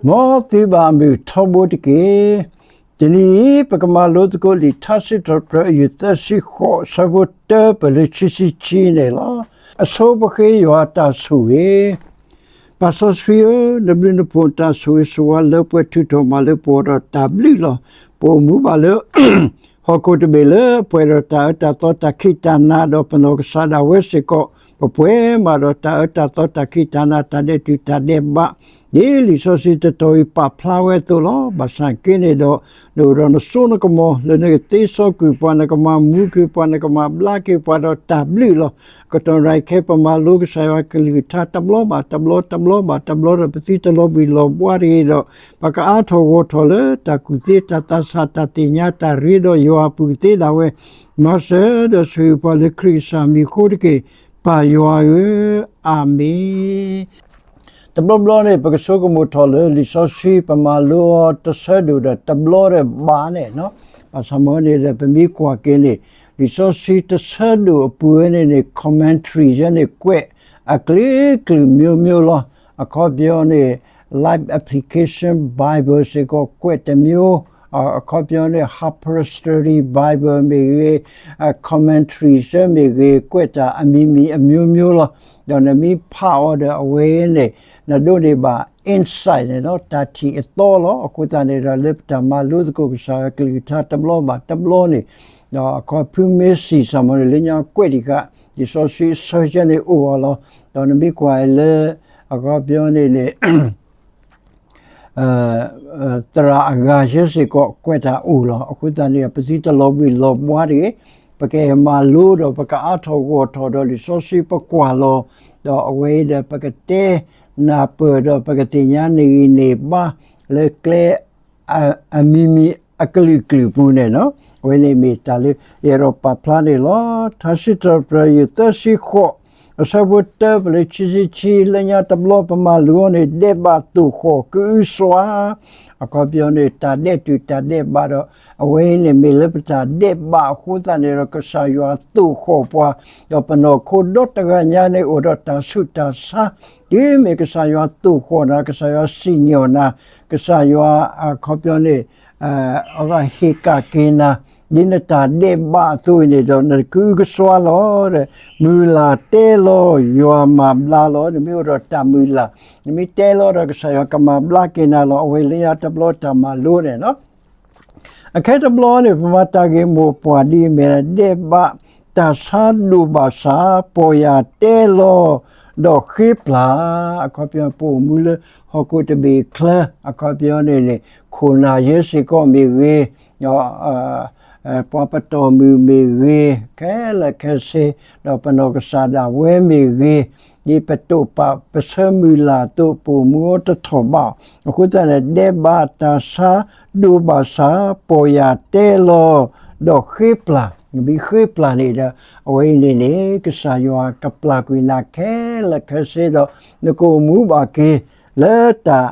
မ်သုဘၣ်မုာ်ထီဘိတက့ၢ်. တနံၤအံၤ ပကမၤလိသကိးလံာ်ထါစံးထီၣ်ပတြၢၤ အယုၢ်သၢဆံဃိး အဆၢဖိတၢ ပၢၢ်လၢခံဆံခံန့ၣ်လီၤ. အဆိပဃ့ယွၤတၢ်ဆိၣ်ဂ့ၤ. ပၢ်စီဆှံဧၢ, နဘျုးနဖှိၣ်တၢ်ဆိၣ်ဂ့ၤဆိၣ်ဝါလၢပှဲၤထုးထီၣ်မၤလၢပှဲၤဒီးတၢ်ဘျုးလီၤ. ပအိၣ်မူဘၣ်လၢ ဟီၣ်ခိၣ်တဘ့ၣ်လၢအပှဲၤဒီးတၢ်အၢတၢ်သီတၢ်ခံးတၢ်နၤ ဒီးပနီၢ်ကစၢ်ဒၣ်ဝဲစ့ၢ်ကီး ပပှဲၤမးဒီးတၢ်အၢတၢ်သီတၢ်ခံးတၢ်နၤ တၢ်ဒဲးတူၢ်တၢ်ဒဲးဘး ဒ်လံာ်စီဆှံတတီၤအံၤပာ်ဖျါဝဲအသိးလီၤ. ဘၣ်ဆၣ်က့န့ၣ်ဒီး နအိၣ်ဒီးနစိနကမီၤ လၢနကသ့စီကွံာ်ပှၤ နကမၤမူက့ၤပှၤ နကမၤဘျါက့ၤပှၤဒီးတၢ်ဘျုးလီၤ. ကတီၢ်နံၤခဲအံၤ ပမၤလိကစၢ်ယွၤကလုၢ်ကထါတဘျီဘၣ်တဘျီ တဘျီဘၣ်တဘျီဒီး ပသုတလီၤဘှံးလီၤဘှါတဂ့ၤဒီး ပကအါထီၣ်ဂီၢ်ထီၣ်လၢတၢ်ကူၣ်သ့တၢ်သးဆး တၢ်သ့ၣ်ညါတၢ်ရ့ဒီးယွၤအပူၤကသ့ဒၣ်ဝဲ မၤစၢၤဒီးဆိၣ်ဂ့ၤပှၤလၢခရံာ်ကစၢ်မံၤအဃိတက့ၢ်. ပၢ်ယွၤဧၢ, အၤမ့ၣ်. တဘျီဘျီန့ၣ် ပကဆိကမိၣ်ထီၣ်လၢလံာ်စီဆှံ ပမၤလိအီၤတဆၢဒိၣ်ဒီးတဘျီဒီးဘၣ်န့ၣ်, ဘၣ်ဆၣ်မ့ၢ်န့ၣ်ဒီး ပမ့ၢ်ကွၢ်က့ၤန့ၣ် လံာ်စီဆှံတဆၢဒိၣ်အပူၤဝဲန့ၣ်န့ၣ် commentary ယဲန့ၣ် ကွဲးအကလုာ်ကလုာ်မျိုးမျိုးလီၤ. အခီပညီန့ၣ် Life Application Bible စ့ၢ်ကီးကွဲးတမျိုး, အခီပညီန့ၣ် Harper's Study Bible မ့ၢ်ဂ့ၤ, commentary စ့ၢ်မ့ၢ်ဂ့ၤ, ကွဲးတၢ်အမံၤမံၤအမျိုးမျိုးလီၤ. ဒီးနမ့ၢ်ဖးအီၤဒီးအဝဲန့ၣ် နဒိးန့ၢ်ဘၣ် insight န့ၣ်လီၤ, တၢ်ထံၣ်အသီလီၤ. အဃိသတးန့ၣ်ဒီး လၢပတၢ်မၤလိသကိးကစၢ်ယွၤကလုၢ်ကထါတဘျီဘၣ်တဘျီန့ၣ်, ဒီးအခီဖုမ့ၢ်စံးစ့ၢ်မ့ၢ်န့ၣ် လၢညါကွဲးဒံးဃာ် လံာ်စီဆှံအဆၢယဲန့ၣ်အိၣ်အီၤလီၤ. ဒီးနမ့ၢ်ကွၢ်လၢ အခီပညီန့ၣ်န့ၣ် သရၣ်အဂၤယဲစ့ၢ်ကီးကွဲးတၢ်အိၣ်လီၤ. အဃိသတးန့ၣ် ပသုတလီၤဘှံးလီၤဘှါတဂ့ၤ, ပကမၤလိဒီးပကအါထီၣ်ဂီၢ်ထီၣ်ဒီးလံာ်စီဆှံပကွၢ်လီၤ. ဒီးအဝဲအံၤဒီး ပကတဲနၢ်ပၢၢ်ဒီးပကသ့ၣ်ညါန့ၢ်ဂံၢ်န့ၢ်ဘါလၢကျဲ အမံၤမံၤအကလုာ်ကလုာ်ပူၤန့ၣ်လီၤ. အဝဲန့ၣ်မ့ၢ်တၢ်လၢယအဲၣ်ဒိးပာ်ဖျါန့ၣ်လီၤ. ထါစံးထီၣ်ပတြၢၤ ယုၢ်သၢဆံဃိး အဆၢဖိတၢ ပၢၢ်လၢခံဆံခံ လၢညါတဘျီပမၤလိအီၤန့ၣ် ဒဲးဘးသိၣ်ဃီၣ်ကအုစွါ, အခီပညီန့ၣ် တၢ်ဒဲးတူၢ်တၢ်ဒဲးဘးဒီး အဝဲအံၤန့ၣ်မ့ၢ်လၢပတၢ်ဒဲးဘးအဃိသတးန့ၣ်ဒီး ကစၢ်ယွၤသိၣ်ဃီၣ်ပှၤ, ဒီးပနီၢ်ခိဒီတဂၤညါန့ၣ် အိၣ်ဒီးတၢ်ဆူးတၢ်ဆါ, တုၤမ့ၢ်ကစၢ်ယွၤသိၣ်ဃီၣ်နၤ, ကစၢ်ယွၤစံၣ်ညီၣ်နၤ, ကစၢ်ယွၤအခီပညီန့ၣ် အဝဲဟ့ၣ်ကၣ်က့ၤနၤ, ဒ်နတၢ်ဒဲးဘးအသိးအံၤန့ၣ်ဒီး နကကအုကစွါလီၤ. မုၢ်လၢ်တဲလီၤ ယွၤမၤဘျါလီၤ. နမ့ၢ်အိၣ်ဒီးတၢ်မုၢ်လၢ်, နမ့ၢ်တဲလီၤဒီး ကစၢ်ယွၤကမၤဘျါက့ၤနၤလီၤ. အဝဲလၢညါတဘျီတၢ်မၤလိန့ၣ်လီၤ. အခဲတဘျီန့ၣ် ပမၤတၢ်ဂ့ၢ်မိၢ်ပှၢ်ဒ်အမ့ၢ် ဒဲးဘးတၢ်ဆါဒိၣ်ဘၣ်ဆၣ် ပီၢ်ယၢ်တဲလီၤ ဒီးဃ့ပျၢ်, အခီပညီ ပအိၣ်မူလၢဟီၣ်ခိၣ်တဘ့ၣ်အချၢ အခီပညီန့ၣ်န့ၣ် ခိၣ်နၢ်ယဲစ့ၢ်ကီးမ့ၢ်ဂ့ၤ, ပှၤပတီၢ်မုၢ်မ့ၢ်ဂ့ၤ, ခဲလၢာ်ခဲဆ့, ဒီးပနီၢ်ကစၢ်ဒၣ်ဝဲမ့ၢ်ဂ့ၤ, ဒ်ပတိာ်ပာ်ပဆၢမုၢ်လၢ်အသိး ပအိၣ်မူအီၤတထီၣ်ဘး, အဃိသတးန့ၣ် ဒဲးဘးတၢ်ဆါဒိၣ်ဘၣ်ဆၣ် ပီၢ်ယၢ်တဲလီၤ ဒီးဃ့ပျၢ်, နမ့ၢ်ဃ့ပျၢ်န့ၣ်ဒီး အဝဲအံၤန့ၣ်န့ၣ် ကစၢ်ယွၤကပျၢ်ကွံာ်နၤခဲလၢာ်ခဲဆ့ဒီး နကအိၣ်မူဘၣ်က့ၤ လၢ တၢ်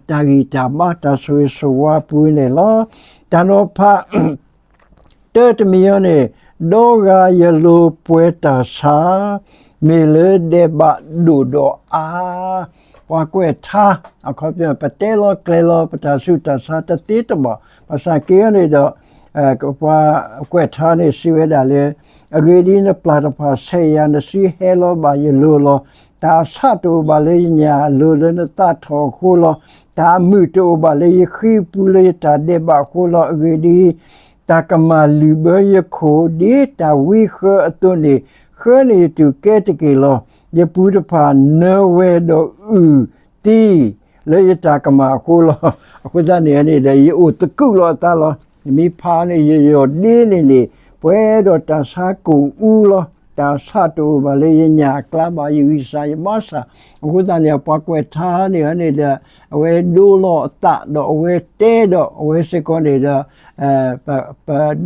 ဂံၢ်တၢ်ဘါ တၢ်ဆိၣ်ဂ့ၤဆိၣ်ဝါအပူၤန့ၣ်လီၤ. တၢ်နီၤဖး တၢတမံၤအံၤန့ၣ်, ဒီဂၤယလိၤပှဲၤတၢ်ဆါ, မ့ၢ်လၢဒဲးဘးဒိၣ်ဒီးအါ, ပှၤကွဲးထါ, အခီပညီ ပတဲလီၤကျဲၤလီၤ ပတၢ်ဆူးတၢ်ဆါတသ့တဘၣ်, ဘၣ်ဆၣ်က့အံၤန့ၣ်ဒီး ပှၤကွဲးထါန့ၣ်စံးဝဲဒၣ်လၢ အဂ့ၢ်ဒ်အံၤ နပျၢ်တဖၣ်ဆဲးယၤ နစုဟဲလီၤဘၣ်ယလိၤလီၤ. တၢ်အဆၣ်တအိၣ်ဘၣ်လၢယညၣ်အလိၤ လၢနသးထီၣ်အဃိလီၤ. တၢ်အမုာ်တအိၣ်ဘၣ်လၢယဃံအပူၤ လၢယတၢ်ဒဲးဘးအဃိလီၤ. အဂ့ၢ်ဒ်အံၤ, တၢ်ကမၣ်လုၢ်ဘၢယခိၣ် ဒ်တၢ်ဝံဃၢအသိးန့ၣ် ဃၢန့ၢ်ယတူၢ်ကဲတက့ၢ်လီၤ. ယပူၤတဖၣ်နၢဝဲဒီးအုၣ်သံ လၢယတၢ်ကမၣ်အဃိလီၤ. အဃိသတးန့ၣ်န့ၣ်ဒီး ယအိၣ်သကူးလီၤအသးလီၤ. နမ့ၢ်ဖးန့ၣ် ယယီၢ်ဒ့န့ၣ်န့ၣ် ပှဲၤဒီးတၢ်ဆါကိၣ်အူလီၤ. တၢ်ဆၣ်တအိၣ်ဘၣ်လၢယညၣ်အကျါဘၣ် ယဂံၢ်စၢ်ယဘါစၢ်. အဃိသတးန့ၣ် ပှၤကွဲးထါန့ၣ်န့ၣ်ဒီး အဝဲဒိလီၤအသးဒီးအဝဲတဲဒီးအဝဲစ့ၢ်ကီးန့ၣ်ဒီး ပ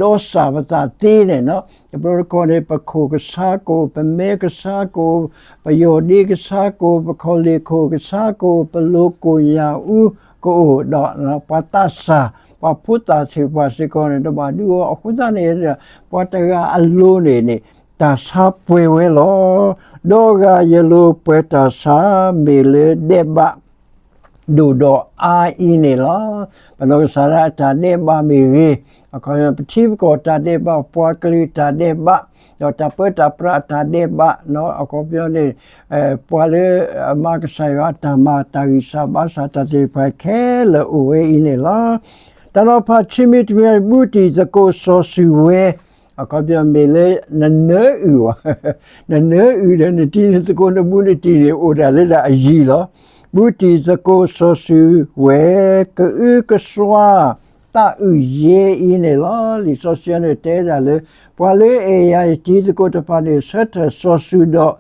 ဒီစၢ်ပသးသ့န့ၣ်လီၤ. တဘျီတခီၣ်န့ၣ် ပခိၣ်ကဆါကိၣ်, ပမဲကဆါကိၣ်, ပယီၢ်ဒ့ကဆါကိၣ်, ပခီၣ်လ့ၢ်ခိၣ်ကဆါကိၣ်, ပလိၤကိၣ်ညၣ်အူကအိၣ်ဒီး ပှၤသးစၢ်, ပှၤဖိသၣ်ဆံးပှၢ်စ့ၢ်ကီးန့ၣ် တဘၣ်ဒုးအီၤ. အဃိသတးန့ၣ် ပှၤတဂၤအလိၤန့ၣ်န့ၣ် တၢ်ဆါပှဲၤဝဲလီၤ. ဒီဂၤယလိၤပှဲၤတၢ်ဆါ မ့ၢ်လၢဒဲးဘး ဒိၣ်ဒီးအါအံၤန့ၣ်လီၤ. ပနီၢ်ကစၢ်ဒၣ်အတၢ်ဒဲးဘးမ့ၢ်ဂ့ၤ, အခီပညီ ပထံပကီၢ်တၢ်ဒဲးဘး, ပှၤကလုာ်တၢ်ဒဲးဘး, ဒီးတၢ်ပၢတၢ်ပြးအတၢ်ဒဲးဘး, အခီပညီန့ၣ် ပှၤလၢအမၤကစၢ်ယွၤအတၢ်မၤ တၢ်ဂံၢ်စၢ်ဘါစၢ်တၢ်သ့ၣ်တဖၣ်ခဲလၢာ်အိၣ်ဝဲအံၤန့ၣ်လီၤ. တၢ်နီၤဖးခံမံၤတမံၤ ဘူးတံၢ်သကိးစီၤစုၤဝဲ, အခီပညီမ့ၢ်လၢ နနၢအုၣ်, နနၢအုၣ်ဒီးနတံၤနသကိးနဘူးနတံၢ်န့ၣ် အိၣ်ဒၣ်လၢဒၣ်အယံၤလီၤ. ဘူးတံၢ်သကိးစီၤစုၤဝဲ ကအုကစွါ သးအုၣ်ယဲအံၤန့ၣ်လီၤ. လံာ်စီဆှံန့ၣ်တဲဒၣ်လၢ ပှၤလၢအဲၣ်ယၤယတံၤသကိးတဖၣ်န့ၣ် ဆၢထၢၣ်စီၤစုၤဒီး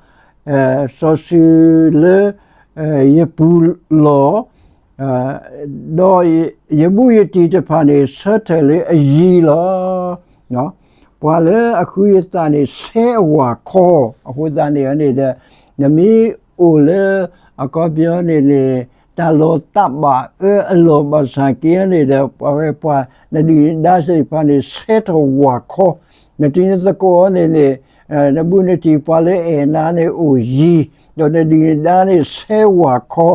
စီၤစုၤလၢ ယပူၤလီၢ်, ဒီးယဘူးယတံၢ်တဖၣ်န့ၣ် ဆၢထၢၣ်လၢအယံၤလီၤ. ပှၤလၢအဃုယသးန့ၣ် ဆဲးအဝၤခီ, အဃိသတးန့ၣ်န့ၣ်ဒီး နမ့ၢ်အိၣ်လၢ အခီပညီန့ၣ်န့ၣ် တၢ်လီၤသးဘၣ်အၢအလီၢ်ဘၣ်ဆၣ်က့န့ၣ်ဒီး ပှၤဝဲပှၤ နဒုၣ်နဒါသ့ၣ်တဖၣ်န့ၣ် ဆဲးထီၣ်ဝၤခီ, နတံၤနသကိးန့ၣ်န့ၣ် နဘူးနတံၢ်ပှၤလၢအဲၣ်နၤန့ၣ်အိၣ်ယံၤ, ဒီးနဒုၣ်နဒါန့ၣ်ဆဲးဝၤခီ,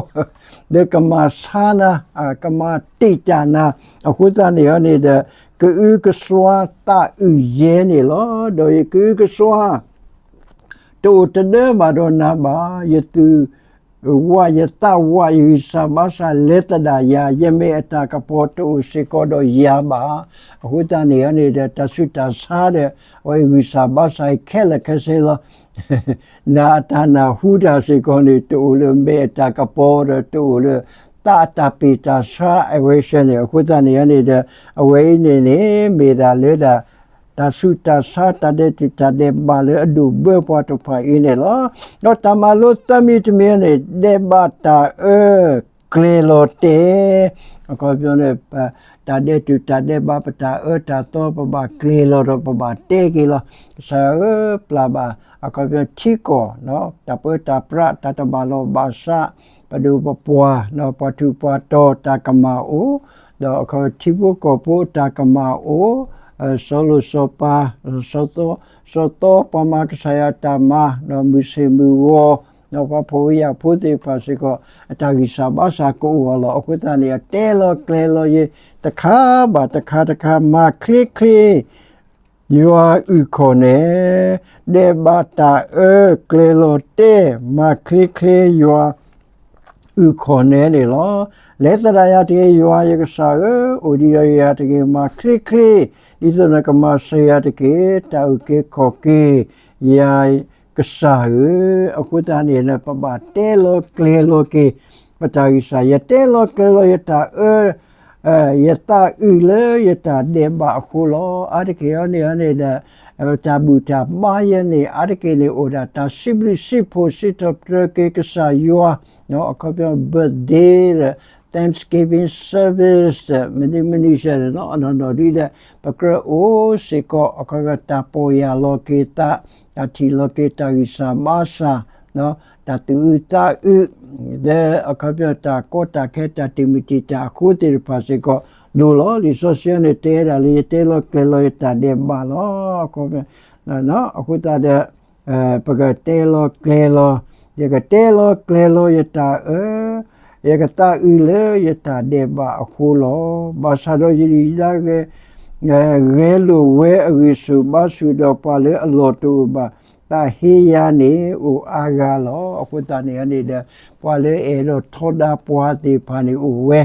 ဒီးကမၤဆါနၤ, ကမၤတံာ်တာ်နၤ, အဃိသတးန့ၣ်န့ၣ်ဒီး ကအုကစွါသးအုၣ်ယဲန့ၣ်လီၤ. ဒီးယကအုကစွါ တအိၣ်တဒၢဘၣ်ဒီးနၤဘၣ်, ယသူၣ်ဝးယသးဝး ယဂံၢ်စၢ်ဘါစၢ်လဲၤသဒၣ်ယၤ, ယမဲာ်အတၢ်ကပီၤတအိၣ်စ့ၢ်ကီးဒီးယၤဘၣ်. အဃိသတးန့ၣ်န့ၣ်ဒီး တၢ်ဆူးတၢ်ဆါဒီး အဝဲဂံၢ်စၢ်ဘါစၢ်ခဲလၢာ်ခဲဆ့လီၤ. နၤအတၢ်နၢ်ဟူတၢ်စ့ၢ်ကီးန့ၣ် တအိၣ်လၢမဲာ်အတၢ်ကပီၤဒီးတအိၣ်လၢ သးအတၢ်ပ့ၢ်တၢ်ဆါအဝဲဆဲန့ၣ် အဃိသတးန့ၣ်န့ၣ်ဒီး အဝဲအံၤန့ၣ်န့ၣ် မ့ၢ်ဒၣ်လၢဒၣ် တၢ်ဆူးတၢ်ဆါ တၢ်ဒဲးတူာ်တၢ်ဒဲးဘးလၢအဒိၣ်ဘၢပှၤတဖၣ်အံၤန့ၣ်လီၤ. ဒီးတၢ်မၤလိသၢမံၤတမံၤန့ၣ် ဒဲးဘးတၢ်အၢ ကျဲၤလီၤတဲာ်, အခီပညီန့ၣ် တၢ်ဒဲးတူာ်တၢ်ဒဲးဘး ပတၢ်အၢတၢ်သီ ပဘၣ်ကျဲၤလီၤဒီးပဘၣ်တဲက့ၤလီၤ. ကစၢ်ယွၤဧၢ ပျၢ်ဘၣ် အခီပညီထံကီၢ် တၢ်ပၢတၢ်ပြး တၢ်တဘၣ်လိာ်ဘၣ်စး ပဒိၣ်ပပှၢ် ပှၤထူးပှၤတီၤ တၢ်ကမၣ်အိၣ်, ဒီးအခီထံဖိကီၢ်ဖိတၢ်ကမၣ်အိၣ်, စီၤလိၤစီၤပၤ စီၤသီ ပှၤမၤကစၢ်ယွၤတၢ်မၤ ဒီးမုၢ်ဆ့ၣ်မုၢ်ဂီၤ ဒီးပှၤဖှီၣ်ဖိယာ်ဖိသ့ၣ်တဖၣ်စ့ၢ်ကီး အတၢ်ဂံၢ်စၢ်ဘါစၢ်ကအိၣ်အီၤလီၤ. အဃိသတးန့ၣ် အတဲလီၤကျဲၤလီၤယဲ တခါဘၣ်တခါတခါ မၤချ့ချ့ ယွၤအုၣ်ခီၣ်နဲ ဒဲးဘးတၢ်အၢ ကျဲၤလီၤတဲာ် မၤချ့ချ့ယွၤ အုၣ်ခီၣ်နဲန့ၣ်လီၤ. လဲၤသဒၣ်ယၤတဂ့ၤ ယွၤယကစၢ်ဧၢ, အိၣ်ဒံးဒီးယၤတဂ့ၤ မၤချ့ချ့, ဒ်သိးနကမၤစၢၤယၤတက့ၢ်, တၢ်အုၣ်က့ၤခီၣ်က့ၤ ယၤကစၢ်ဧၢ. အဃိသတးန့ၣ် ပဘၣ်တဲလီၤကျဲၤလီၤက့ၤ ပတၢ်ဂံၢ်စၢ်, ယတဲလီၤကျဲၤလီၤယတၢ်အၢ ယသးအုၣ်လၢယတၢ်ဒဲးဘးအဃိလီၤ. အါတက့ၢ်အံၤန့ၣ်န့ၣ်ဒီး တၢ်ဘူၣ်တၢ်ဘါယဲန့ၣ် အါတက့ၢ်န့ၣ် အိၣ်ဒၣ်တၢ်စံးဘျုးစံးဖှိၣ် စံးထီၣ်ပတြၢၤက့ၤကစၢ်ယွၤ အခီပညီ birthday ဒီး Thanksgiving service ဒီး မနုၤမနုၤစဲဒီး အနီၢ်နီၢ်ဒ်ဒီး ပကြၢးအိၣ်စ့ၢ်ကီး အခီပညီ တၢ်ပီၢ်ယၢ်လီၤက့ၤသး, တၢ်ထံၣ်လီၤက့ၤတၢ်ဂံၢ်စၢ်ဘါစၢ် တၢ်သူၣ်အုးသးအုး ဒီးအခီပညီတၢ်ကီတၢ်ခဲ တၢ်တံာ်မုၢ်တံာ်တာ်အဃိသ့ၣ်တဖၣ်စ့ၢ်ကီး ဒိၣ်လီၤ. လံာ်စီဆှံန့ၣ်တဲဒၣ်လၢ ယတဲလီၤကျဲၤလီၤယတၢ်ဒဲးဘးလီၤ. အဃိသတးဒီး ပကတဲလီၤကျဲၤလီၤ, ယကတဲလီၤကျဲၤလီၤယတၢ်အၢ, ယကသးအုၣ်လၢယတၢ်ဒဲးဘးအဃိလီၤ. ဘၣ်ဆၣ်ဒီးယဒုၣ်ယဒါဂဲၤ ဂဲၤလိာ်ဝဲအဂံၢ်ဆူၣ်ဘါဆူၣ်ဒီး ပှၤလၢအလီၢ်တအိၣ်ဘၣ် သးဟ့ယၤန့ၣ် အိၣ်အါဂၤလီၤ. အဃိသတးန့ၣ်န့ၣ်ဒီး ပှၤလၢအဲၣ်ဒိးထီဒါပှၤသ့ၣ်တဖၣ်န့ၣ်အိၣ်ဝဲ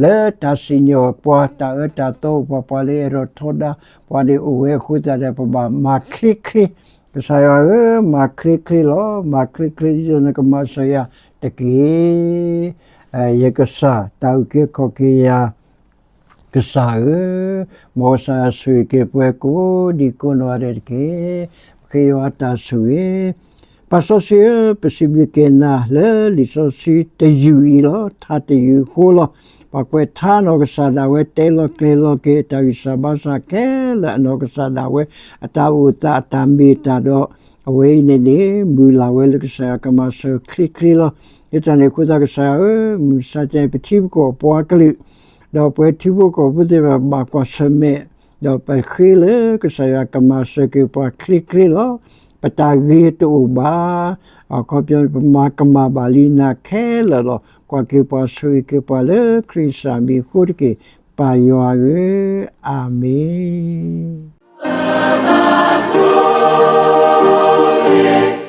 လၢတၢ်စံၣ်ညီၣ်ပှၤ တၢ်အၢတၢ်သီအိၣ်ပှၤ ပှၤလၢအဲၣ်ဒိးထီဒါပှၤန့ၣ်အိၣ်ဝဲအဃိသတးဒီး ပဘၣ်မၤချ့ချ့ ကစၢ်ယွၤဧၢ, မၤချ့ချ့လီၤ, မၤချ့ချ့ ဒ်သိးနကမၤစၢၤယၤတက့ၢ်. ယကစၢ် တၢ်အုၣ်က့ၤခီၣ်က့ၤယၤ ကစၢ်ဧၢ, မ်ကစၢ်ယွၤဆိၣ်ဂ့ၤက့ၤပှၤကိးဒံကိးနီၢ်ဂၤဒဲးတက့ၢ်. ပဃ့ယွၤတၢ်ဆိၣ်ဂ့ၤ ပၢ်စီဆှံဧၢ, ပစံးဘျုးက့ၤနၤလၢလံာ်စီဆှံတယုၢ်အံၤလီၤ. ထါတယုၢ်အဃိလီၤ. ပှၤကွဲးထါအနီၢ်ကစၢ်ဒၣ်ဝဲ တဲလီၤကျဲၤလီၤက့ၤ တၢ်ဂံၢ်စၢ်ဘါစၢ်ခဲလၢာ်အနီၢ်ကစၢ်ဒၣ်ဝဲ အတၢ်အိၣ်သးအတၢ်မ့ၢ်တၢ်ဒီး အဝဲအံၤန့ၣ်န့ၣ် မုၢ်လၢ်ဝဲလၢကစၢ်ယွၤကမၤစၢၤချ့ချ့လီၤ. ယတၢ်န့ၣ်အဃိသတးကစၢ်ယွၤဧၢ, မုၢ်မဆါတနံၤ ပထံပကီၢ်ပှၤကလုာ် ဒီးပဝဲထံဖိကီၢ်ဖိသ့ၣ်တဖၣ်ဘၣ်ကွၢ်ဆၢၣ်မဲာ် ဒီးပဃ့လၢကစၢ်ယွၤကမၤစၢၤက့ၤပှၤချ့ချ့လီၤ. ပတၢ်ဂ့ၤတအိၣ်ဘၣ်. အခီပညီ ပမၤကမၣ်ဘၣ်လံနၤခဲလၢာ်လီၤ. ကွၢ်က့ၤပှၤဆိၣ်ဂ့ၤက့ၤပှၤလၢခရံာ်စၢ်မံၤအဃိတက့ၢ်. ပၢ်ယွၤဧၢ, အၤမ့ၣ်.